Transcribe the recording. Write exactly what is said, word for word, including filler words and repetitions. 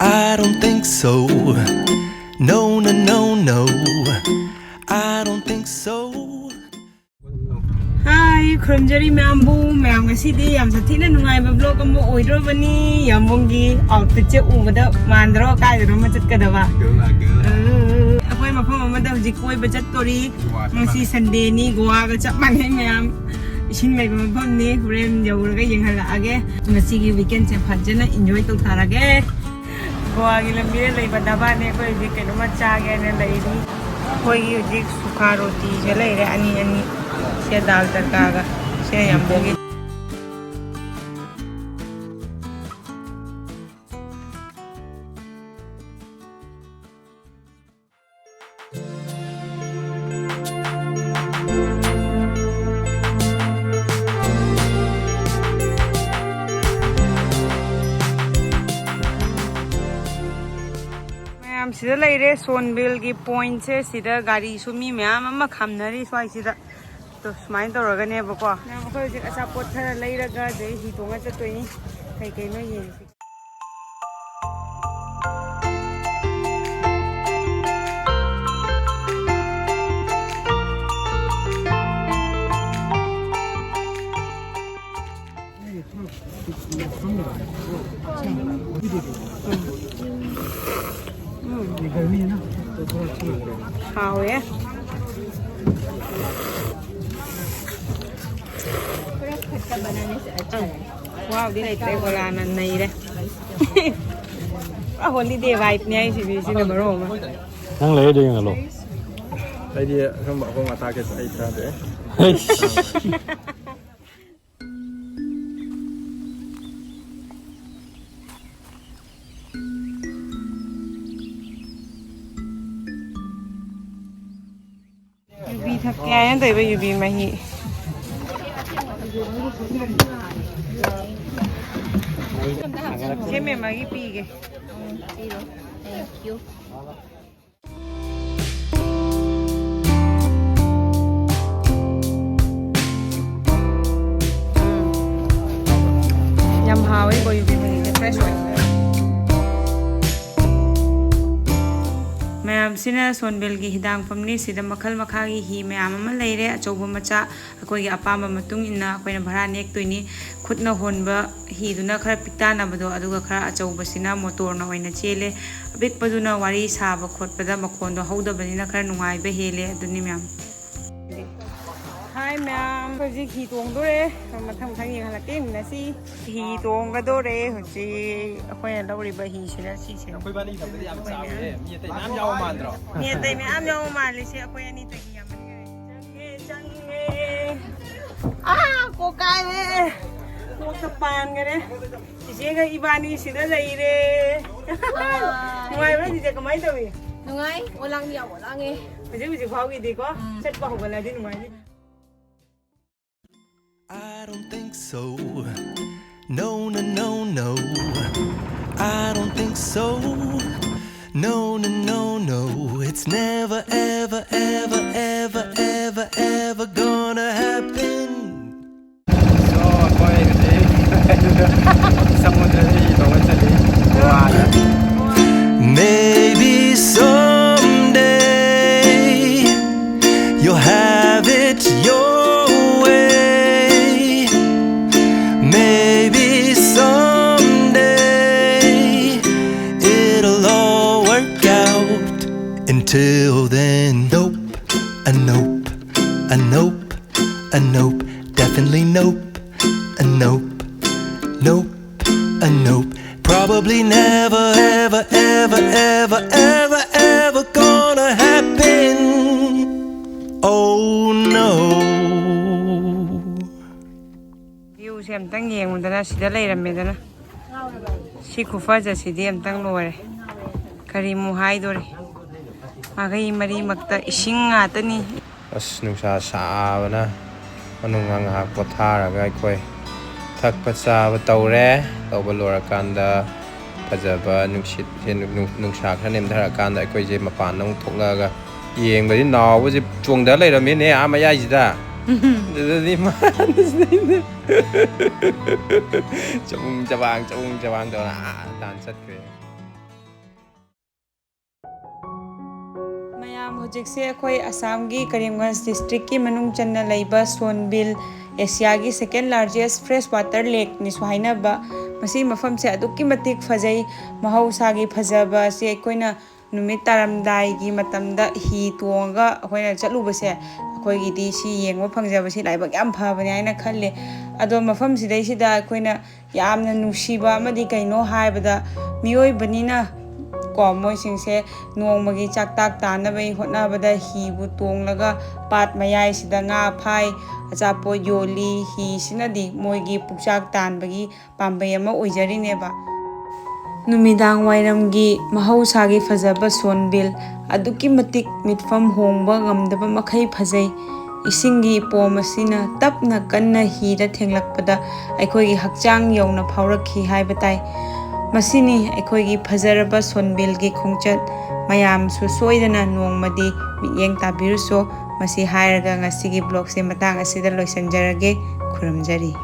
I don't think so. No, no, no, no. I don't think so. ꯍꯥꯏ, ꯈꯨꯔꯨꯝꯖꯔꯤ ꯃꯌꯥꯝꯕꯨ꯫ ꯃꯌꯥꯝ, ꯉꯁꯤꯗꯤ ꯌꯥꯝ ꯁꯥꯊꯤꯅ ꯅꯨꯡꯉꯥꯏꯕ vlog ꯑꯃ ꯑꯣꯏꯗ꯭ꯔꯣꯕꯅꯤ꯫ ꯌꯥꯝꯕꯨꯡꯒꯤ outfitꯁꯦ ꯎꯕꯗ ꯃꯥꯟꯗ꯭ꯔꯣ ꯀꯥꯏꯗꯅꯣꯃ ꯆꯠꯀꯗꯕ? ꯑ, ꯑꯩꯈꯣꯏ ꯃꯐꯝ ꯑꯃꯗ ꯍꯧꯖꯤꯛ ꯀꯣꯏꯕ ꯆꯠꯇꯣꯔꯤ꯫ ꯉꯁꯤ Sundayꯅꯤ, ꯒꯣꯋꯥꯒ ꯆꯞ ꯃꯥꯟꯅꯩ ꯃꯌꯥꯝ꯫ ꯏꯁꯤꯡ ꯂꯩꯕ ꯃꯐꯝꯅꯤ, ꯍꯣꯔꯦꯟ ꯌꯧꯔꯒ ꯌꯦꯡꯍꯜꯂꯛꯑꯒꯦ꯫ ꯉꯁꯤꯒꯤ weekendꯁꯦ ꯐꯖꯅ enjoy ꯇꯧꯊꯔꯒꯦ꯫ ꯒꯣꯋꯥꯒꯤ ꯂꯝꯕꯤꯗ ꯂꯩꯕ ꯙꯥꯕꯥꯅꯦ꯫ ꯑꯩꯈꯣꯏ ꯍꯧꯖꯤꯛ ꯀꯩꯅꯣꯝꯃ ꯆꯥꯒꯦꯅ ꯂꯩꯔꯤ꯫ ꯑꯩꯈꯣꯏꯒꯤ ꯍꯧꯖꯤꯛ ꯁꯨꯈꯥ ꯔꯣꯇꯤꯁꯦ ꯂꯩꯔꯦ, ꯑꯅꯤ ꯑꯅꯤ꯫ ꯁꯦ ꯗꯥꯜ ꯇꯗꯀꯥꯒ, ꯁꯦ ꯌꯥꯝꯕꯨꯡꯒꯤ꯫ ꯃꯌꯥꯝ, ꯁꯤꯗ ꯂꯩꯔꯦ ꯁꯣꯟꯕꯤꯜꯒꯤ pointꯁꯦ꯫ ꯁꯤꯗ ꯒꯥꯔꯤꯁꯨ ꯃꯤ ꯃꯌꯥꯝ ꯑꯃ ꯈꯥꯝꯅꯔꯤ ꯁ꯭ꯋꯥꯏꯁꯤꯗ꯫ ꯑꯗꯣ ꯁꯨꯃꯥꯏꯅ ꯇꯧꯔꯒꯅꯦꯕꯀꯣ꯫ ꯃꯌꯥꯝ, ꯑꯩꯈꯣꯏ ꯍꯧꯖꯤꯛ ꯑꯆꯥꯄꯣꯠ ꯈꯔ ꯂꯩꯔꯒ ꯑꯗꯩ ꯍꯤ ꯇꯣꯡꯉ ꯆꯠꯇꯣꯏꯅꯤ꯫ ꯀꯩ ꯀꯩꯅꯣ ꯌꯦꯡꯁꯤ꯫ ꯎꯝ꯫ ꯍꯥꯎꯋꯦ꯫ ꯎꯝ꯫ ꯋꯥꯎꯗꯤ ꯂꯩꯇ꯭ꯔꯦ, ꯒꯣꯂꯥꯅ ꯅꯩꯔꯦ꯫ ꯄꯨꯔꯥ holiday vibeꯅꯦ ꯍꯥꯏꯁꯤꯗꯤ, ꯁꯤꯅ ꯃꯔꯣꯜ ꯑꯃ꯫ ꯅꯪ ꯂꯩꯔꯗꯤ ꯌꯦꯡꯍꯜꯂꯣ꯫ ꯑꯩꯗꯤ ꯑꯁꯨꯝꯕ ꯑꯍꯣꯡ ꯑꯊꯥꯛꯁꯦ ꯑꯩ ꯆꯥꯗꯦ꯫ ꯑꯩꯁ꯫ ꯌꯨꯕꯤ ꯊꯛꯀꯦ ꯍꯥꯏꯅ ꯇꯧꯔꯤꯕ ꯌꯨꯕꯤ ꯃꯍꯤ꯫ ꯁꯦ ꯃꯦꯝꯃꯒꯤ ꯄꯤꯒꯦ꯫ ꯌꯥꯝ ꯍꯥꯎꯋꯦ ꯀꯣ ꯌꯨꯕꯤ ꯃꯍꯤꯁꯦ, fresh ꯑꯣꯏ꯫ ꯃꯌꯥꯝꯁꯤꯅ ꯁꯣꯟꯕꯦꯜꯒꯤ ꯍꯤꯗꯥꯡꯐꯝꯅꯤ꯫ ꯁꯤꯗ ꯃꯈꯜ ꯃꯈꯥꯒꯤ ꯍꯤ ꯃꯌꯥꯝ ꯑꯃ ꯂꯩꯔꯦ, ꯑꯆꯧꯕ ꯃꯆꯥ꯫ ꯑꯩꯈꯣꯏꯒꯤ ꯑꯄꯥꯝꯕ ꯃꯇꯨꯡ ꯏꯟꯅ ꯑꯩꯈꯣꯏꯅ ꯚꯔꯥ ꯅꯦꯛꯇꯣꯏꯅꯤ꯫ ꯈꯨꯠꯅ ꯍꯣꯟꯕ ꯍꯤꯗꯨꯅ ꯈꯔ ꯄꯤꯛꯇꯥꯅꯕꯗꯣ, ꯑꯗꯨꯒ ꯈꯔ ꯑꯆꯧꯕꯁꯤꯅ ꯃꯣꯇꯣꯔꯅ ꯑꯣꯏꯅ ꯆꯦꯜꯂꯦ꯫ ꯑꯄꯤꯛꯄꯗꯨꯅ ꯋꯥꯔꯤ ꯁꯥꯕ ꯈꯣꯠꯄꯗ ꯃꯈꯣꯟꯗꯣ ꯍꯧꯗꯕꯅꯤꯅ ꯈꯔ ꯅꯨꯡꯉꯥꯏꯕ ꯍꯦꯜꯂꯦ꯫ ꯑꯗꯨꯅꯤ ꯃꯌꯥꯝ꯫ ꯍꯥꯏ ꯃꯌꯥꯝ, ꯍꯧꯖꯤꯛ ꯍꯤ ꯇꯣꯡꯗꯣꯔꯦ꯫ ꯃꯊꯪ ꯃꯊꯪ ꯌꯦꯡꯍꯜꯂꯛꯀꯦ꯫ ꯌꯦꯡꯃꯤꯟꯅꯁꯤ꯫ ꯍꯤ ꯇꯣꯡꯒꯗꯣꯔꯦ ꯍꯧꯖꯤꯛ꯫ ꯑꯩꯈꯣꯏꯅ ꯂꯧꯔꯤꯕ ꯍꯤꯁꯤꯅ ꯁꯤꯁꯦ꯫ ꯑꯩꯈꯣꯏ ꯕꯥꯅꯤ ꯊꯝꯕꯗꯤ ꯌꯥꯝ ꯆꯥꯎꯔꯦ꯫ ꯃꯤ ꯑꯇꯩ ꯃꯌꯥꯝ ꯌꯥꯎꯕ ꯃꯥꯟꯗ꯭ꯔꯣ? ꯃꯤ ꯑꯇꯩ ꯃꯌꯥꯝ ꯌꯥꯎꯕ ꯃꯥꯜꯂꯤꯁꯦ꯫ ꯑꯩꯈꯣꯏ ꯑꯅꯤꯗꯒꯤ ꯌꯥꯝꯃꯟꯈꯔꯦ꯫ ꯆꯪꯉꯦ, ꯆꯪꯉꯦ꯫ ꯑꯥ, ꯀꯣꯛ ꯀꯥꯏꯔꯦ꯫ ꯀꯣꯛꯇ ꯄꯥꯟꯈꯔꯦ꯫ ꯆꯤꯆꯦꯒ ꯏꯕꯥꯅꯤ ꯁꯤꯗ ꯂꯩꯔꯦ꯫ ꯑꯥ꯫ ꯅꯨꯡꯉꯥꯏꯕ꯭ꯔꯥ ꯆꯤꯆꯦ? ꯀꯃꯥꯏꯅ ꯇꯧꯏ? ꯅꯨꯡꯉꯥꯏ꯫ ꯑꯣꯂꯥꯡꯗꯤ ꯌꯥꯝ ꯑꯣꯂꯥꯡꯉꯦ꯫ ꯍꯧꯖꯤꯛ ꯍꯧꯖꯤꯛ ꯐꯥꯎꯒꯤꯗꯤꯀꯣ, ꯎꯝ꯫ ꯆꯠꯄ ꯍꯧꯒꯠꯂꯗꯤ ꯅꯨꯡꯉꯥꯏꯅꯤ꯫ I don't think so. No, no, no, no. I don't think so. No, no, no, no. It's never, ever, ever, ever, ever, ever gonna happen. So, ꯑꯩꯈꯣꯏ ꯍꯧꯖꯤꯛ ꯁꯃꯨꯗ꯭ꯔꯗ ꯍꯤ ꯇꯣꯡꯕ ꯆꯠꯂꯤ꯫ ꯒꯣꯋꯥꯗ꯫ Maybe someday you'll have it your way. Maybe someday it'll all work out. Until then, nope, a nope, a nope, a nope, definitely nope, a nope, nope, a nope. Probably never, ever, ever, ever, ever, ever gonna happen. Oh no. Viewꯁꯦ ꯑꯝꯇꯪ ꯌꯦꯡꯉꯨꯗꯅ, ꯁꯤꯗ ꯂꯩꯔꯝꯃꯦꯗꯅ꯫ ꯁꯤ ꯈꯨꯐꯖꯁꯤꯗꯤ ꯑꯝꯇꯪ ꯂꯣꯏꯔꯦ꯫ ꯀꯔꯤꯃꯨꯛ ꯍꯥꯏꯗꯣꯔꯤ? ꯃꯥꯒꯩ ꯃꯔꯤꯃꯛꯇ ꯏꯁꯤꯡ ꯉꯥꯛꯇꯅꯤ꯫ ꯑꯁ, ꯅꯨꯡꯁꯥ ꯁꯥꯕꯅ ꯃꯅꯨꯡꯗ ꯉꯥꯏꯍꯥꯛ ꯄꯣꯊꯥꯔꯒ ꯑꯩꯈꯣꯏ ꯊꯛꯄ ꯆꯥꯕ ꯇꯧꯔꯦ꯫ ꯇꯧꯕ ꯂꯣꯏꯔꯀꯥꯟꯗ ꯐꯖꯕ ꯅꯨꯡꯁꯤꯠꯁꯦ, ꯅꯨ-, ꯅꯨ-, ꯅꯨꯡꯁꯥ ꯈꯔ ꯅꯦꯝꯊꯔꯀꯥꯟꯗ ꯑꯩꯈꯣꯏꯁꯦ ꯃꯄꯥꯟꯗ ꯑꯃꯨꯛ ꯊꯣꯛꯂꯛꯑꯒ ꯌꯦꯡꯕꯗꯤ ꯅꯥꯎꯕꯁꯦ ꯆꯣꯡꯊ ꯂꯩꯔꯝꯃꯦꯅꯦ ꯑꯥ ꯃꯌꯥꯏꯁꯤꯗ꯫ ꯑꯗꯨꯗꯗꯤ ꯃꯥꯅ ꯆꯕꯨꯡ ꯆꯕꯥꯡ, ꯆꯕꯨꯡ ꯆꯕꯥꯡ ꯇꯧꯔ ꯑꯥ ꯇꯥꯟ ꯆꯠꯈ꯭ꯔꯦ꯫ ꯍꯧꯖꯤꯛꯁꯦ ꯑꯩꯈꯣꯏ ꯑꯁꯥꯝꯒꯤ ꯀꯔꯤꯝꯒꯟꯖ ꯗꯤꯁꯇ꯭ꯔꯤꯛꯀꯤ ꯃꯅꯨꯡ ꯆꯟꯅ ꯂꯩꯕ ꯁꯣꯟꯕꯤꯜ, ꯑꯦꯁꯤꯌꯥꯒꯤ second largest fresh water lakeꯅꯤꯁꯨ ꯍꯥꯏꯅꯕ, ꯃꯁꯤꯒꯤ ꯃꯐꯝꯁꯦ ꯑꯗꯨꯛꯀꯤ ꯃꯇꯤꯛ ꯐꯖꯩ꯫ ꯃꯍꯧꯁꯥꯒꯤ ꯐꯖꯕ ꯑꯁꯤ ꯑꯩꯈꯣꯏꯅ ꯅꯨꯃꯤꯠ ꯇꯥꯔꯝꯗꯥꯏꯒꯤ ꯃꯇꯝꯗ ꯍꯤ ꯇꯣꯡꯉꯒ ꯑꯩꯈꯣꯏꯅ ꯆꯠꯂꯨꯕꯁꯦ, ꯑꯩꯈꯣꯏꯒꯤꯗꯤ ꯁꯤ ꯌꯦꯡꯕ ꯐꯪꯖꯕꯁꯤ ꯂꯥꯏꯕꯛ ꯌꯥꯝ ꯐꯕꯅꯤ ꯍꯥꯏꯅ ꯈꯜꯂꯦ꯫ ꯑꯗꯣ ꯃꯐꯝꯁꯤꯗꯩꯁꯤꯗ ꯑꯩꯈꯣꯏꯅ ꯌꯥꯝꯅ ꯅꯨꯡꯁꯤꯕ ꯑꯃꯗꯤ ꯀꯩꯅꯣ ꯍꯥꯏꯕꯗ, ꯃꯤꯑꯣꯏꯕꯅꯤꯅ ꯀꯣ, ꯃꯣꯏꯁꯤꯡꯁꯦ ꯅꯣꯡꯃꯒꯤ ꯆꯥꯛꯇꯥꯛ ꯇꯥꯅꯕꯒꯤ ꯍꯣꯠꯅꯕꯗ ꯍꯤꯕꯨ ꯇꯣꯡꯂꯒ ꯄꯥꯠ ꯃꯌꯥꯏꯁꯤꯗ ꯉꯥ ꯐꯥꯏ, ꯑꯆꯥꯄꯣꯠ ꯌꯣꯜꯂꯤ꯫ ꯍꯤꯁꯤꯅꯗꯤ ꯃꯣꯏꯒꯤ ꯄꯨꯛꯆꯥꯛ ꯇꯥꯟꯕꯒꯤ ꯄꯥꯝꯕꯩ ꯑꯃ ꯑꯣꯏꯖꯔꯤꯅꯦꯕ꯫ ꯅꯨꯃꯤꯗꯥꯡ ꯋꯥꯏꯔꯝꯒꯤ ꯃꯍꯧꯁꯥꯒꯤ ꯐꯖꯕ ꯁꯣꯟꯕꯤꯜ ꯑꯗꯨꯛꯀꯤ ꯃꯇꯤꯛ ꯃꯤꯠꯐꯝ ꯍꯣꯡꯕ ꯉꯝꯗꯕ ꯃꯈꯩ ꯐꯖꯩ꯫ ꯏꯁꯤꯡꯒꯤ ꯏꯄꯣꯝ ꯑꯁꯤꯅ ꯇꯞꯅ ꯀꯟꯅ ꯍꯤꯗ ꯊꯦꯡꯂꯛꯄꯗ ꯑꯩꯈꯣꯏꯒꯤ ꯍꯛꯆꯥꯡ ꯌꯧꯅ ꯐꯥꯎꯔꯛꯈꯤ ꯍꯥꯏꯕ ꯇꯥꯏ꯫ ꯃꯁꯤꯅꯤ ꯑꯩꯈꯣꯏꯒꯤ ꯐꯖꯔꯕ ꯁꯣꯟꯕꯤꯜꯒꯤ ꯈꯣꯡꯆꯠ꯫ ꯃꯌꯥꯝꯁꯨ ꯁꯣꯏꯗꯅ ꯅꯣꯡꯃꯗꯤ ꯃꯤꯠꯌꯦꯡ ꯇꯥꯕꯤꯔꯨꯁꯣ꯫ ꯃꯁꯤ ꯍꯥꯏꯔꯒ ꯉꯁꯤꯒꯤ vlogꯁꯦ ꯃꯇꯥꯡ ꯑꯁꯤꯗ ꯂꯣꯏꯁꯤꯟꯖꯔꯒꯦ꯫ ꯈꯨꯔꯨꯝꯖꯔꯤ꯫